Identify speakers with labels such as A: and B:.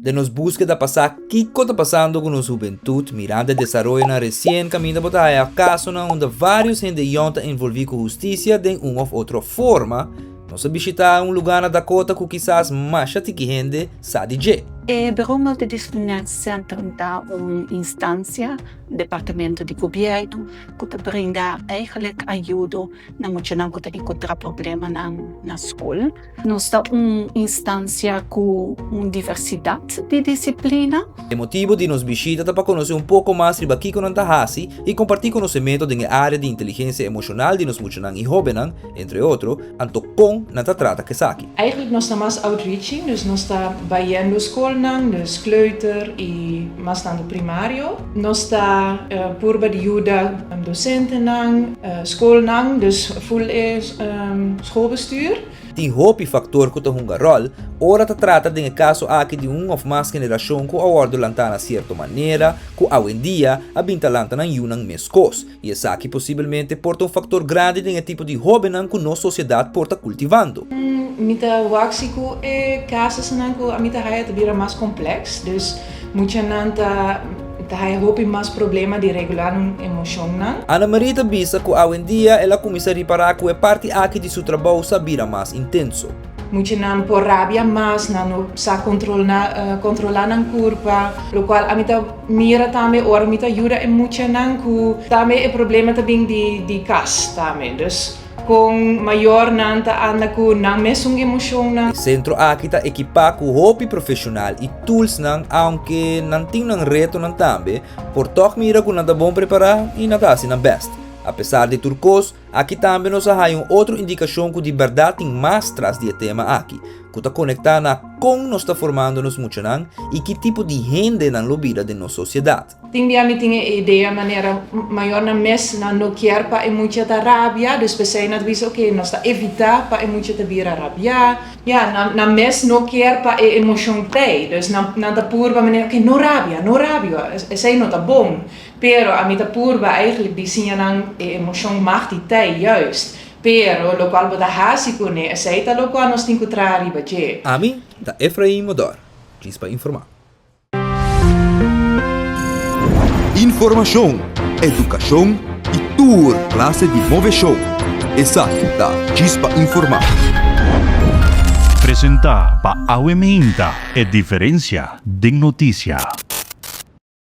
A: Den nos búskeda pa sa kiko ta pasando ku nos hubentut, mirando e desaroyonan resien kaminda bo ta haya kasonan unda vários hende yòn ta envolví ku hustisia den un òf otro forma, nos a bishitá un lugá na Dakota ku kisas masha tiki hende sa di dje.
B: E Bureau Multidisciplinair Centrum ta un instansia, departamento di gobièrnu, ku ta brinda eigenlijk ayudo na muchanan ku ta enkontrá problemanan na skol. Nos ta un instansia ku un diversidat di disiplina.
A: E motibu di nos bishita ta pa konosé un poko mas riba kiko nan ta hasi i kompartí konosementu den e área di inteligensia emoshonal di nos muchanan i hóbennan, entre otro, anto kon nan ta trata ku esaki.
C: Eigenlijk nos ta mas outreaching, dus nos ta bayendo skolnan, dus kleuter i mas tantu primario. Nos ta purba di yuda dosentenan, skolnan, dus full e schoolbestuur.
A: Tin hopi faktor ku ta hunga ròl ora ta trata den e kaso aki di un òf mas generashon ku a wòrdu lantá na sierto manera ku awendia a bin ta lanta nan yunan meskos, i esaki posibelmente por ta un faktor grandi den e tipo di hóbennan ku nos sosiedat por ta kultivando.
C: Mi ta wak si ku e kasusnan ku ami ta haya ta bira mas kompleks, dus muchanan ta ta haya hopi mas problema di regulá nan emoshonnan.
A: Ana Marie ta bisa ku awendia el a kuminsá ripará ku e parti aki di su trabou sa bira mas intenso.
C: Muchanan por rabia mas, nan no sa kontrolá kontrolá nan kurpa, lokual ami ta mira tambe ora mi ta yuda e muchanan ku tambe e problema ta bin di di kas tambe. Dus Kon mayornan ta anda ku nan mesun emoshonnan?
A: E sentro aki ta ekipá ku hopi profeshonal i toolsnan, aunke nan tin nan retonan tambe, por tòg mira ku nan ta bon prepará i nan ta hasi nan bèst. Apesar di tur kos, aki tambe nos a haña un otro indikashon ku di bèrdat tin mas tras di e tema aki, ku ta konektá na kon nos ta formando nos muchanan i ki tipo di hende nan lo bira den nos sosiedat.
C: Tin bia mi tin e idea manera mayornan mes nan no kier pa e mucha ta rabia, dus p'esei nan ta bisa ok nos ta evita pa e mucha ta bira rabia. Ya, nan nan mes no kier pa e emocion tei, dus nan nan ta purba manera ok no rabia, no rabia, esei no ta bon. Pero ami ta purba eigenlijk di siña nan e emocion mag di tei juist, pero locual bo ta haci cune esei ta locual nos tin cu traha riba dje.
A: Ami ta Efraim Odor, djis pa informa.
D: Informashon, edukashon i tur klase di moveshon. Esaki ta Djis pa Informá.
E: Presentá pa Awe Meinta, e diferensia den notisia.